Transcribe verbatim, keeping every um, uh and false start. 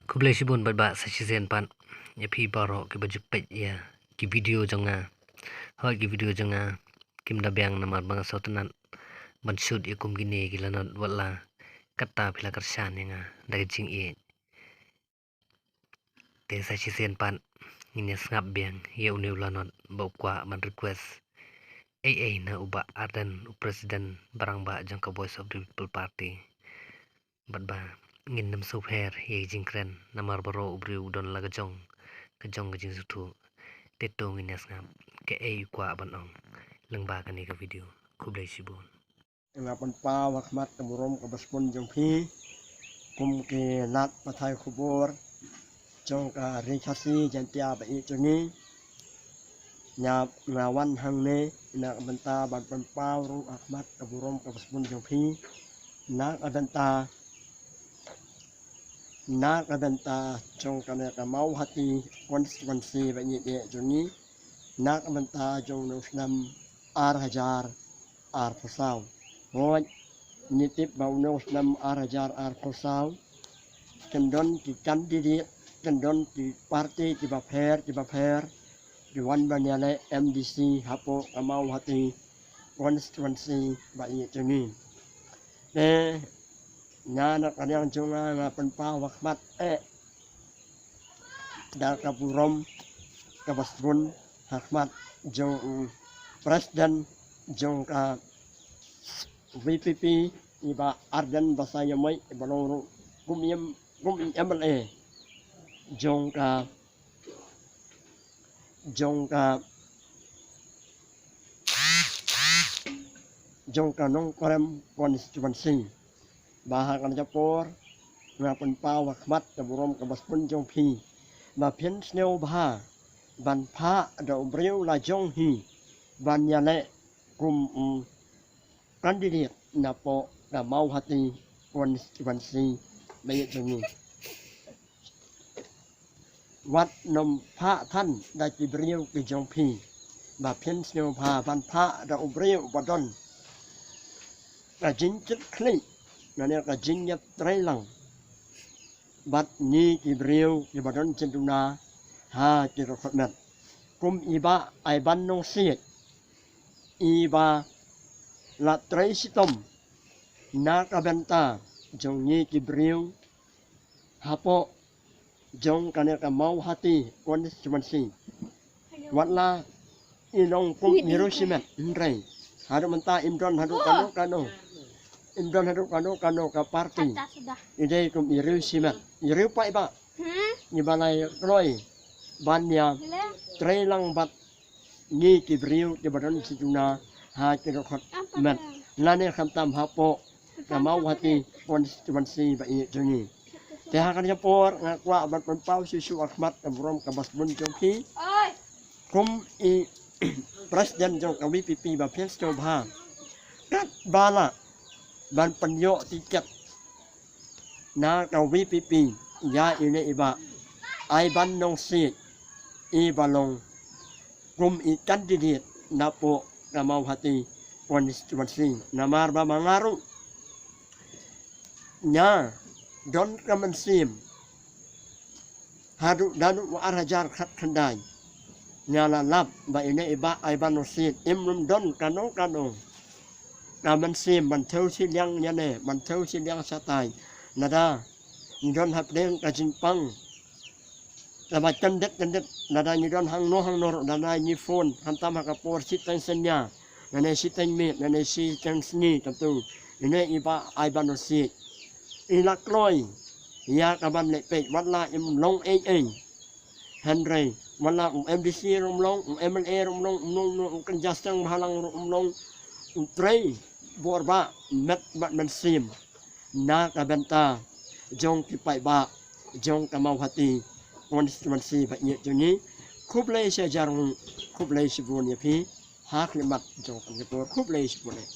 Khublei shibun bad ba sa shisien pat ïa phi baroh kiba ju peit ïa ki video jong nga. Hooid, ki video jong nga kim da biang namar ba nga sngewtynnat ban shoot ïa kum kine ki lanot, wat la katta phi la kyrshan ïa nga da ka jingïeit. Te sa shisien pat ngin ïa sngap biang ïa une u lanot ba u kwah ban request ei ei na u Bah Ardent, u President ba rangbah jong ka Voice of the People Party. Bad ba ngin nym sngewpher ïa ka jingkren namar baroh u briew u don la ka jong ka jong ka jingsngewthuh. Te to ngin ïa sngap kaei u kwah ban ong lyngba kane ka video. Khublei shibun. Nga pynpaw ha khmat ka burom kaba sbun jong phi kum ki lad pathai khubor jong ka Ri Khasi Jaiñtia ba ïeit jong ngi. Nga, nga wan hangne na ka bynta ban pynpaw ruh ha khmat ka burom kaba sbun jong phi na ka bynta, na ka bynta jong kane ka Mawhati constituency ba ïeit jong ngi, na ka bynta jong une u snem ar hajar arphew saw. Hooid, ngi tip ba une u snem ar hajar arphew saw kin don ki candidate, kin don ki party kiba pher kiba pher ki wan ban ïaleh M D C hapoh ka Mawhati constituency ba ïeit jong ngi. Te nga na ka liang jong nga nga pynpaw ha khmat eh da ka burom kaba sbun ha khmat jong u President jong ka V P P, i Bah Ardent Basaiawmoit, i ba long ruh kum i M, kum i M L A jong ka, jong ka, jong ka Nongkrem constituency. Ba ha kane ka por nga pynpaw ha khmat ka burom kaba sbun jong phi ba phin sngewbha ban phah da u briew la jong hi ban ïaleh kum u candidate napoh ka Mawhati constituency ba ïeit jong ngi. Wat nym phah than da ki briew ki jong phi ba phin sngewbha ban phah da u briew ba don ka jingkitkhlieh, lane ka jingïatreilang bad ngi ki briew kiba don jingduna ha ki dkhot met. Kum i Bah Aiban Nongsiej, i ba la trei shitom na ka bynta jong ngi ki briew hapoh jong kane ka Mawhati constituency. Wat la i long kum i riewshimet, hynrei haduh mynta im don haduh kano kano, im don haduh kano kano ka party. I dei kum i riewshimet, i riewpaidbah, i ba la ïa kloi ban ïatrei lang bad ngi ki briew kiba don jingduna ha ki dkhot met, lane khamtam hapoh ka Mawhati constituency ba ïeit jong ngi. Te ha kane ka por nga kwah ban pynpaw shuh shuh ha khmat ka burom kaba sbun jong phi kum i President jong ka V P P ba phin sngewbha katba lah ban pynïoh tiket na ka V P P ïa ine i Bah Aiban Nongsiej, i ba long kum i candidate napoh ka Mawhati constituency. Namar ba ma nga ruh nga don ka mynsiem haduh naduh u ar hajar khatkhyndai nga la lap ba ine i Bah Aiban Nongsiej im don kano kano ka mynsiem ban thew shiliang ïa ne, ban thew shiliang shatai. Lada ngi don hapdeng ka jingpang kaba kyndit kyndit, lada ngi don hangno hangno ruh, lada ngi phone khamtam ha ka por shiteng synñia, lane shiteng miet, lane shiteng sngi, kumto, ine i Bah Aiban Nongsiej i la kloi ïa ka ban leh peit, wat la im long ei ei. Hynrei wat la u M D C ruh um long, u M L A ruh um long, um long, um long, u kynja seng bhalang ruh um long, u trei bor ba met bad mynsiem na ka bynta jong ki paidbah jong ka Mawhati constituency ba ïeit jong ngi. Khublei shihajar nguh, khublei shibun ïa phi ha khlieh mat jong kane ka por, khublei shibun eh.